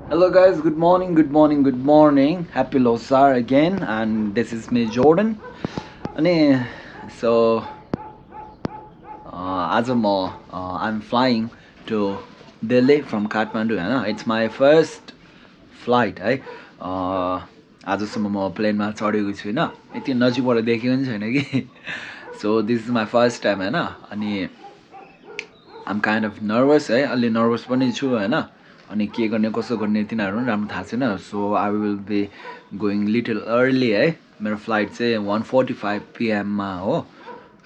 Hello guys, good morning, good morning, good morning. Happy Losar again, and this is me Jordan. अनि so आज म I'm flying to Delhi from Kathmandu हैन. It's my first flight है. आजसम्म म प्लेनमा चढेको छुइनँ. यति नजिकबाट देखेको पनि छैन कि. So this is my first time हैन. अनि I'm kind of nervous है. अलि नर्भस पनि छु हैन. अनि के गर्ने कसो गर्ने तिनीहरू पनि राम्रो थाहा छैन. So I will be going little early है. मेरो फ्लाइट चाहिँ 1:45 PM मा हो.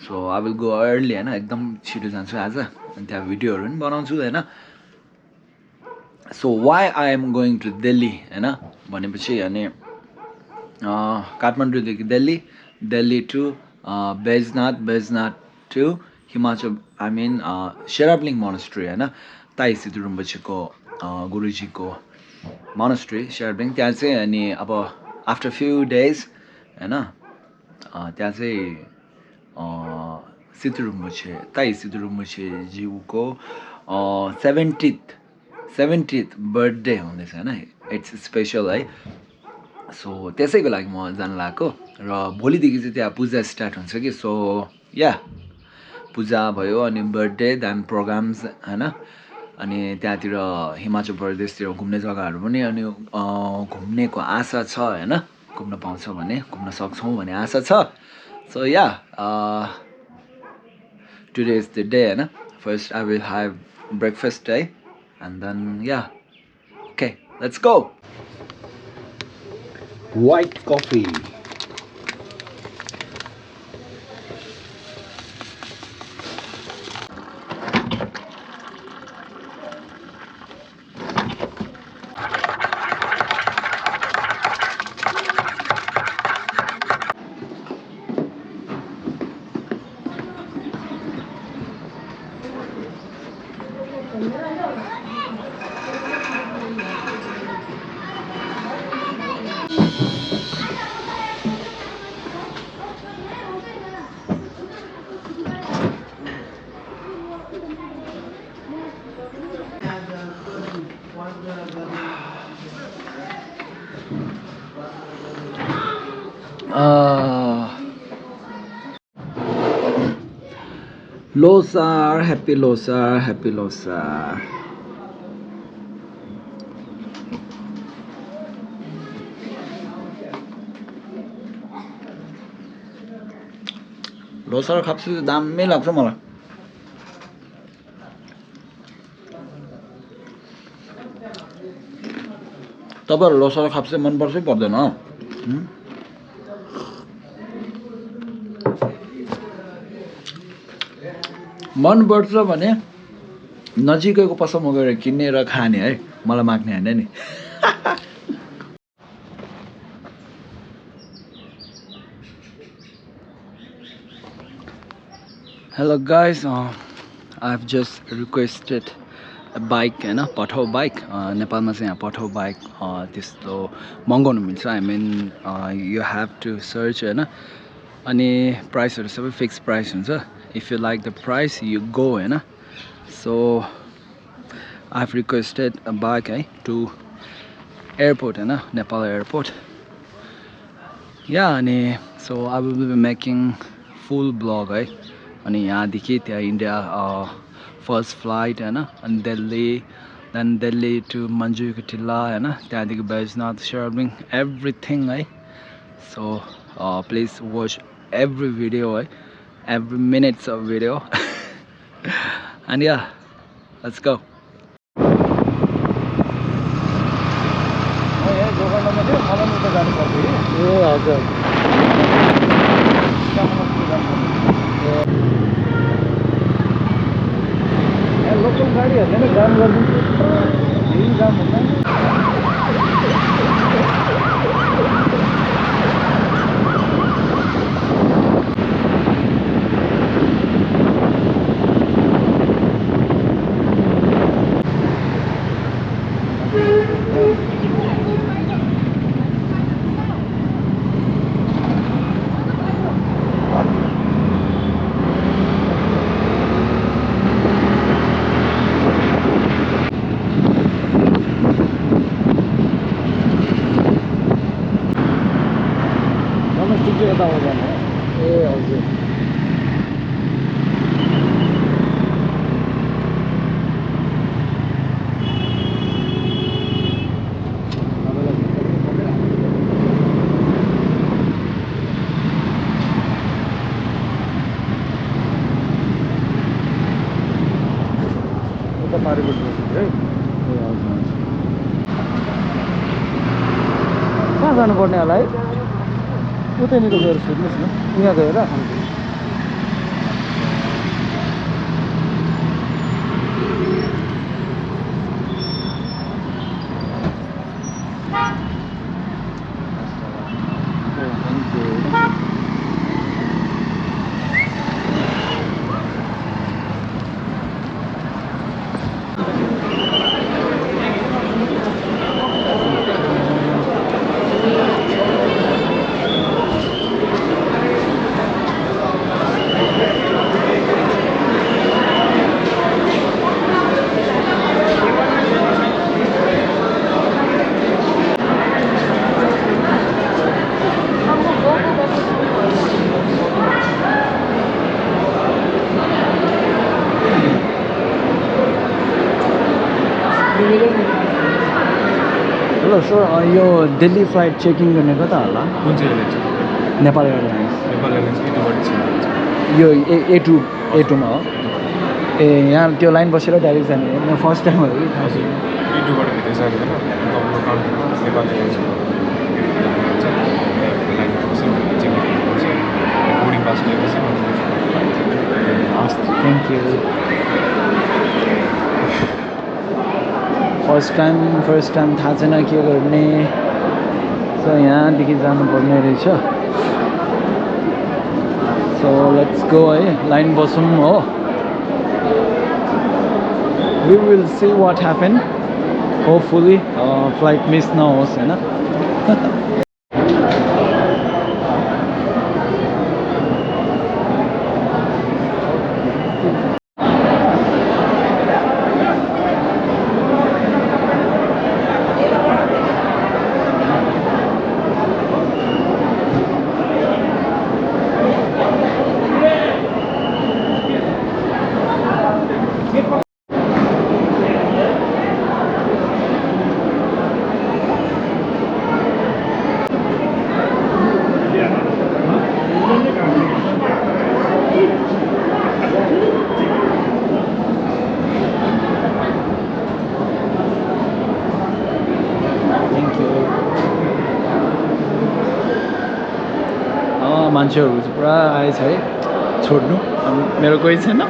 So I will go early हैन. एकदम छिटो जान्छु आज. अनि त्यहाँ भिडियोहरू पनि बनाउँछु हैन. So why I am going to Delhi हैन भनेपछि अनि काठमाडौँदेखि Delhi to Baijnath to Himachal Sherabling monastery हैन. ताई सिद्धु रिम्पोछेको गुरुजीको मोनास्ट्री शेराबलिङ. त्यहाँ चाहिँ अनि अब आफ्टर फ्यु डेज हैन त्यहाँ चाहिँ ताई सिद्धु रिम्पोछे ज्यूको 70th बर्थडे हुँदैछ हैन. इट्स स्पेशल है. सो त्यसैको लागि म जान लागेको र भोलिदेखि चाहिँ त्यहाँ पूजा स्टार्ट हुन्छ कि. सो या पूजा भयो अनि बर्थडे देन प्रोग्राम्स हैन. अनि त्यहाँतिर हिमाचल प्रदेशतिर घुम्ने जग्गाहरू पनि अनि घुम्नेको आशा छ हैन. घुम्न पाउँछ भने घुम्न सक्छौँ भन्ने आशा छ. So yeah today is the day हैन. First I will have breakfast है and then yeah okay let's go. White coffee. Losar, happy Losar, happy Losar. Losar खाप्छु दामी लाग्छ मलाई. तपाईहरु लोसार खाप्छु मन पर्छ कि पर्दैन? मन पर्छ भने नजिकैको पसलमा गएर किनेर खाने है. मलाई माग्ने हैन नि. Hello guys, I've just requested a bike हैन. पठाउ बाइक. नेपालमा चाहिँ यहाँ पठाउ बाइक त्यस्तो महँगाउनु मिल्छ. I mean you have to search हैन. अनि प्राइसहरु सबै फिक्स प्राइस हुन्छ. If you like the price you go हैन. So I've requested a bike है to airport हैन. Nepal airport. Yeah, अनि so I will be making full vlog है. अनि यहाँदेखि त्यहाँ इन्डिया फर्स्ट फ्लाइट हैन. अनि दिल्ली टु मन्जुको टिल्ला हैन. त्यहाँदेखि बैजनाथ शेराबलिङ एभ्रिथिङ है. So please watch every video every minutes of video and yeah let's go. Local गाडीहरुले नै जाम गर्दिन्छ. यही जाम हुँदैन. पारेको है कहाँ जानुपर्ने होला है उतैनिर गएर सोध्नुहोस् न यहाँ गएर हेलो सर यो दिल्ली फ्लाइट चेकिङ गर्ने कता होला कुन चाहिँ एयरलाइन छ नेपाल एयरलाइन्स नेपाल एयरलाइन्स एटुबाट छ यो ए2मा हो ए यहाँ त्यो लाइन बसेर डाइरेक्ट जाने हो म फर्स्ट टाइम हो कि हजुर एटुबाट भित्र जाने होइन तपाईँको काउन्टरमा नेपाल एयरलाइन्स लाइन बसेर चेक गर्नुपर्छ बोर्डिङ पास लिएपछि हस् थ्याङ्क यू फर्स्ट टाइम थाहा छैन के गर्ने सो यहाँदेखि जानुपर्ने रहेछ सो लेट्स गो है लाइन बसौँ हो we will see what happen hopefully flight miss नहोस् होइन मान्छेहरू पुरा आएछ है छोड्नु मेरो कोही छैन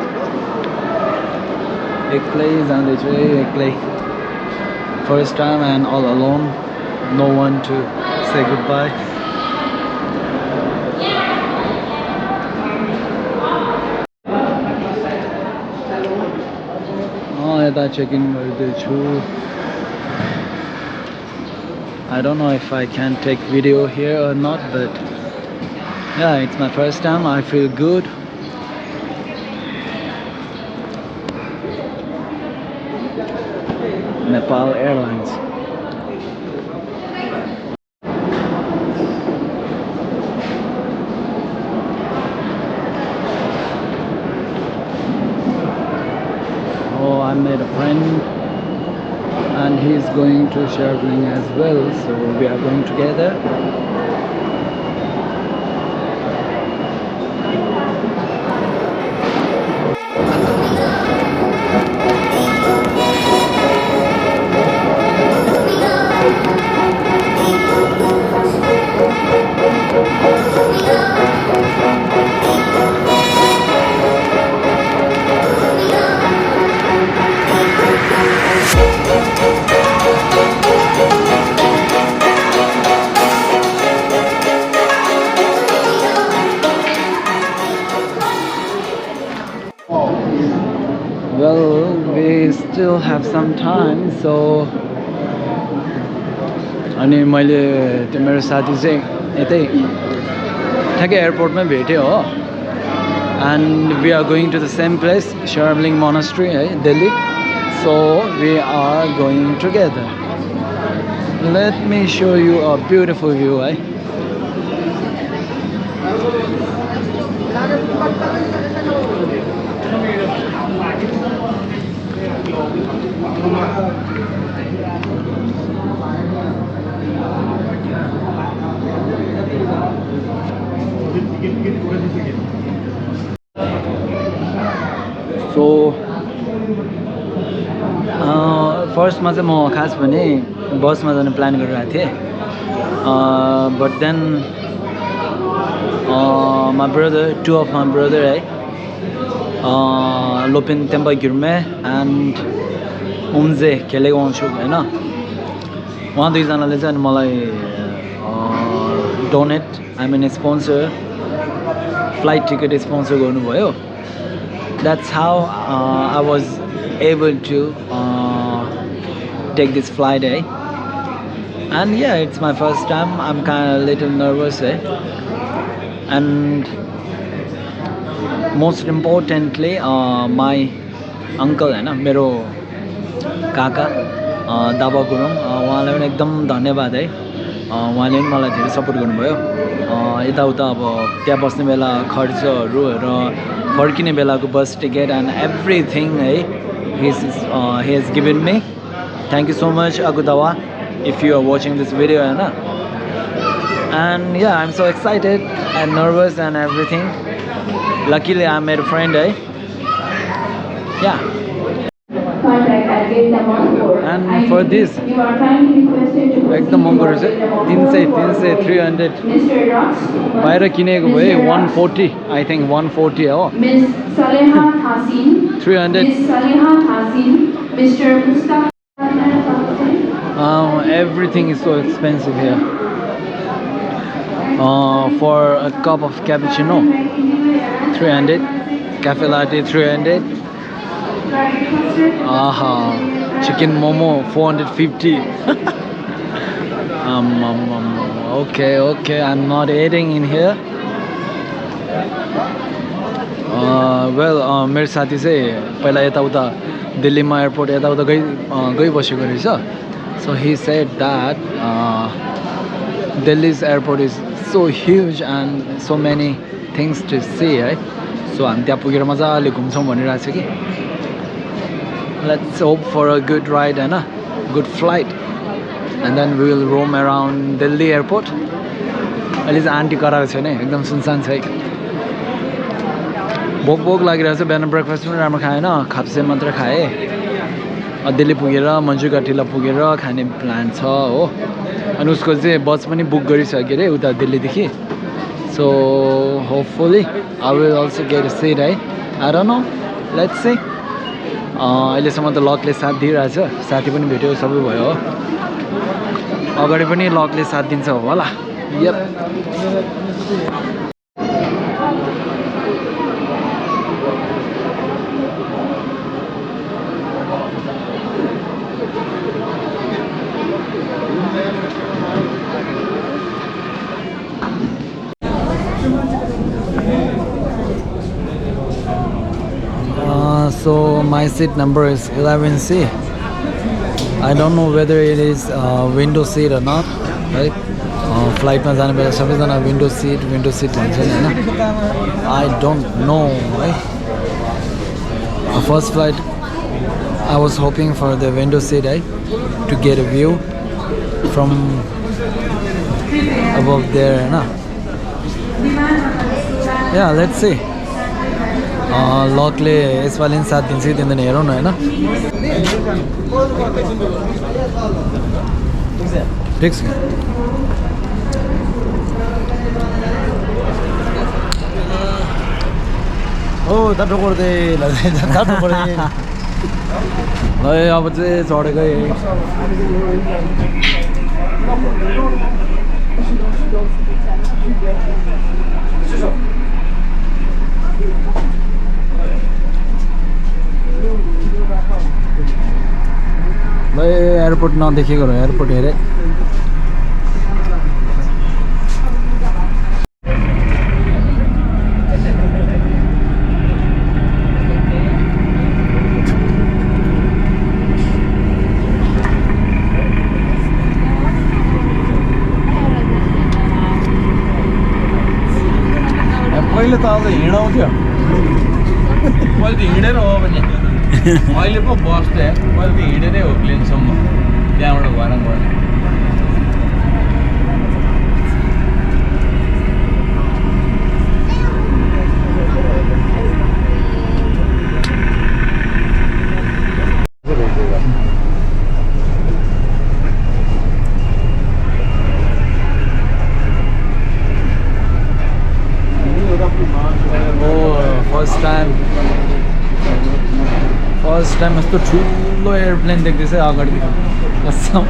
एक्लै जाँदैछु है एक्लै first time and all alone no one to say good bye यता चेक इन गर्दैछु I don't know if I can take video here or not, but yeah, it's my first time. I feel good. Nepal Airlines. Oh, I made a friend and he's going to Sherling as well, so we are going together. Well, we still have some time, so अनि मैले त्यो मेरो साथी चाहिँ यतै ठ्याक्कै एयरपोर्टमै भेट्यो हो and we are going to the same place, Sherling Monastery, Delhi, so we are going together. Let me show you a beautiful view. So फर्स्टमा चाहिँ म खास भने बसमा जाने प्लान गरिरहेको थिएँ but then my brother, two of my brother है लोपेन टेम्पा गिर्मे एन्ड उम्जे खेलेको आउँछु होइन उहाँ दुईजनाले चाहिँ अनि मलाई donate I mean sponsor flight ticket sponsor गर्नुभयो that's how I was able to take this flight है and yeah it's my first time I am kind little nervous है and most importantly my uncle हैन मेरो काका दाबा गुरुङ उहाँलाई पनि एकदम धन्यवाद है उहाँले पनि मलाई धेरै सपोर्ट गर्नुभयो यताउता अब त्यहाँ बस्ने बेला खर्चहरू र फर्किने बेलाको बस टिकट एन्ड एभ्रिथिङ है he has given me thank you so much Agudawa if you are watching this video हैन and yeah I'm so excited and nervous and everything luckily I met a friend eh yeah and for this एकदम महँगो रहेछ 300 300 बाहिर किनेको भए 140 I think 140 हो 300 everything is so expensive here for a cup of cappuccino 300 cafe latte 300 chicken momo 450 okay I'm not eating in here well मेरो साथी चाहिँ पहिला यताउता दिल्लीमा एयरपोर्ट यताउता गइबसेको रहेछ so he said that Delhi's airport is so huge and so many things to see है so हामी त्यहाँ पुगेर मजाले घुम्छौँ भनिरहेको छ कि let's hope for a good ride and a good flight and then we will roam around Delhi airport अहिले चाहिँ आन्टी कराएको छैन एकदम सुनसान छ है भोक लागिरहेको छ बिहान ब्रेकफास्ट पनि राम्रो खाएन खाप्से मात्र खाएँ दिल्ली पुगेर मन्जुका टिला पुगेर खाने प्लान छ हो अनि उसको चाहिँ बस पनि बुक गरिसक्यो अरे उता दिल्लीदेखि so hopefully I will also get a seat है I don't know let's see अहिलेसम्म त लकले साथ दिइरहेछ साथी पनि भेट्यो सबै भयो हो अगाडि पनि लकले साथ दिन्छ होला yup So my seat number is 11C. I don't know whether it is window seat or not, right? Flight ma jane bela sabai jana window seat bhaन्छन् हैन I don't know, right? First flight I was hoping for the window seat, right? To get a view from above there, हैन Yeah, let's see. लकले यसपालि साथ दिन्छ कि दिँदैन हेरौँ न हैन ठिक छ ओ दाटो गर्दै दाटो गर्दै ल अब चाहिँ चढेकै एयरपोर्ट नदेखेको र एयरपोर्ट हेरे पहिले त अब हिँडाउँथ्यो मैले त हिँडेर हो भने अहिले पो बस्दै मैले त हिँडेरै हो प्लेनसम्म त्यहाँबाट भएर गएँ फर्स्ट टाइम यस्तो ठुलो एयरप्लेन देख्दैछ अगाडि कसम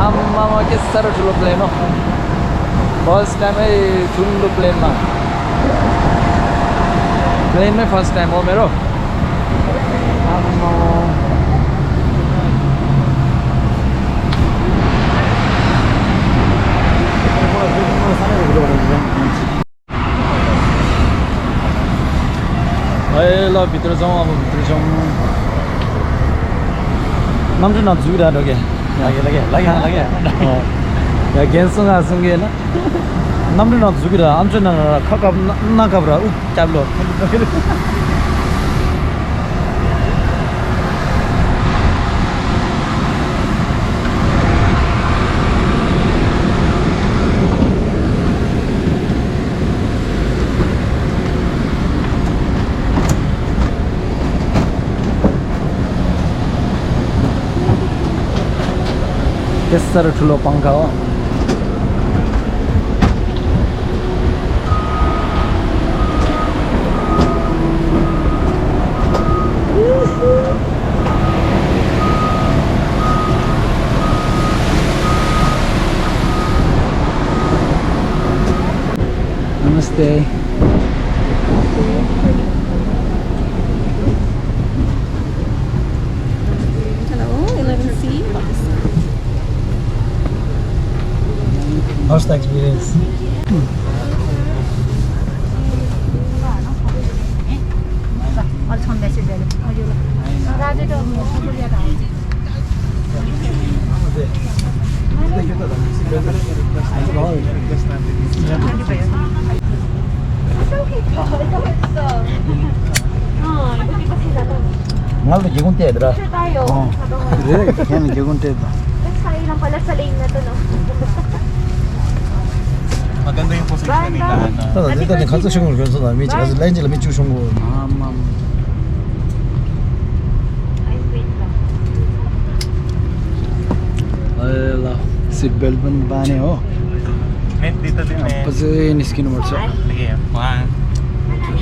आम्मामा के साह्रो ठुलो प्लेन हो फर्स्ट टाइमै ठुलो प्लेनमा प्लेनमै फर्स्ट टाइम हो मेरो ल भित्र जाउँ अब भित्र जाउँ 남자는 죽이라 저게 라게 야 겐송아 승계나 남자는 죽이라 암전은 카카 나가브라 우 잡로 साह्रो ठुलो पङ्खा हो नमस्ते How's the experience? Ngal jegun te dra. Oh. Re, kaya jegun te da. Let's lang pala sa lane na to, no? Maganda yung position nila. 일단 간섭식을 견서나 미치 가서 렌즈를 미치 준 거. 아마. Ay, wait lang. ल सिट बेल्ट पनि बाने हो Net dito din eh. पछि निस्किनु पर्छ Sige, one.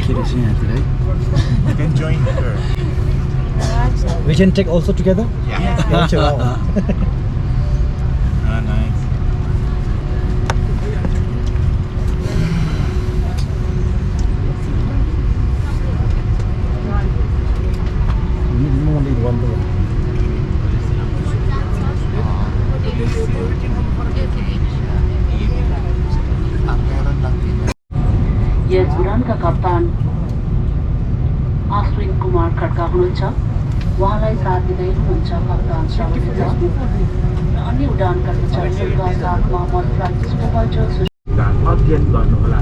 के रहेछ यहाँतिर है You can join her. We can take also together? Yeah. Yeah. Ah, nice. Only one door. यस उडानका कप्तान अश्विन कुमार खड्का हुनुहुन्छ उहाँलाई साथ दिँदै हुनुहुन्छ कप्तान श्रावणी अन्य उडान कर्मचारीहरूका साथमा म फ्लाइट सुपरभाइजर अध्ययन गर्नुहोला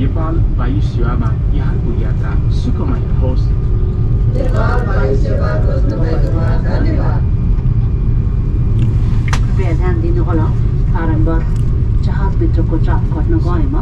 नेपाल वायु सेवामा यहाँको यात्रा सुखमय होस् कृपया ध्यान दिनुहोला कारण बस जहाजभित्रको चाप घट्न गएमा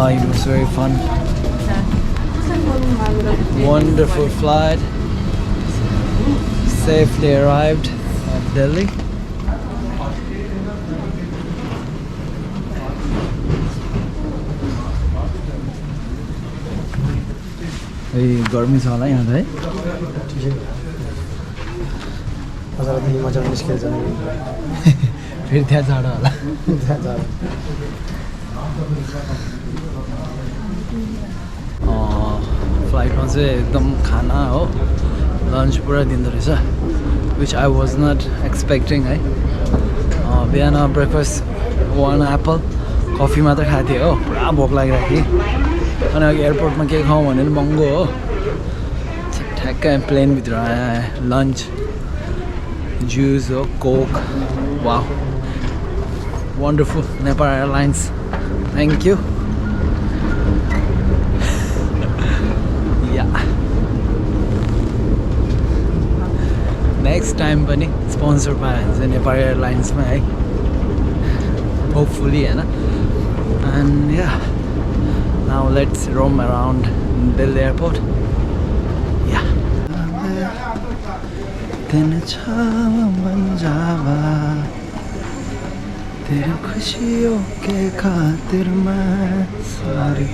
It was very fun. Wonderful flight. Safely arrived at Delhi. Hey, गर्मी छ होला यहाँ त है फेरि त्यहाँ जाडो होला फ्लाइटमा चाहिँ एकदम खाना हो लन्च पुरा दिँदो रहेछ which I was not expecting है बिहान ब्रेकफास्ट 1 एप्पल कफी मात्र खाएको थिएँ हो पुरा भोक लागिरहेको थियो अनि अघि एयरपोर्टमा के खाउँ भने महँगो हो ठ्याक्कै प्लेनभित्र आएँ लन्च जुस हो Coke wow wonderful Nepal airlines thank you yeah next time पनि स्पोन्सर पायो भने चाहिँ नेपाल एयरलाइन्समा है होपफुली होइन and yeah now let's roam around Delhi airport. Yeah. तेरे छावा बन जावा तेरे खुशियों के खातिर मैं सारी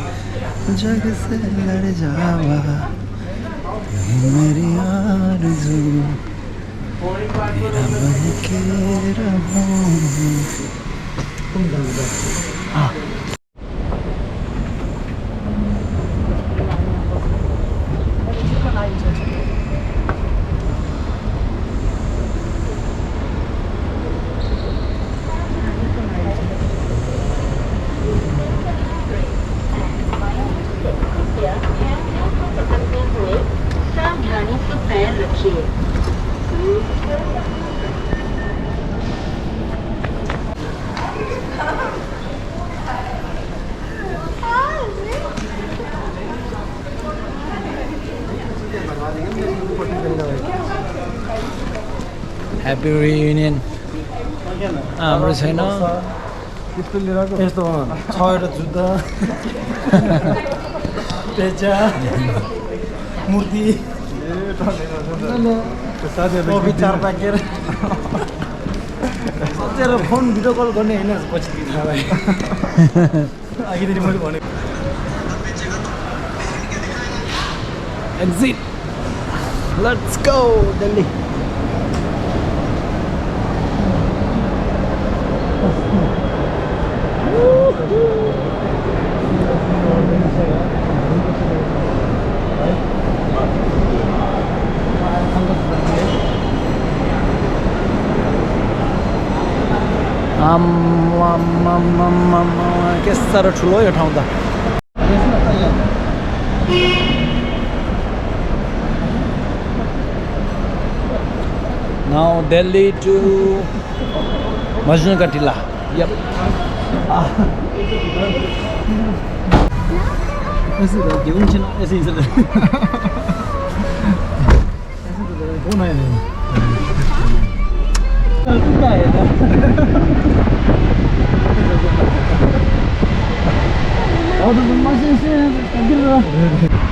जग से लड़ जावा मेरी आरज़ू तेरा बन के रहूं Happy reunion. हाम्रो छैन यस्तो लिएर यस्तो छवटा जुत्ता पेचा मूर्ति कफी 4 प्याकेट सोचेर फोन भिडियो कल गर्ने होइन पछि अघिदेखि मैले भनेको Exit. Let's go Delhi. के साह्रो ठुलो यो ठाउँ त Now Delhi to Majnu ka Tilla. Yep. ऐसे घेऊन छे ना ऐसे इसे फोन आया है क्या है और तो मशीन से गिर रहा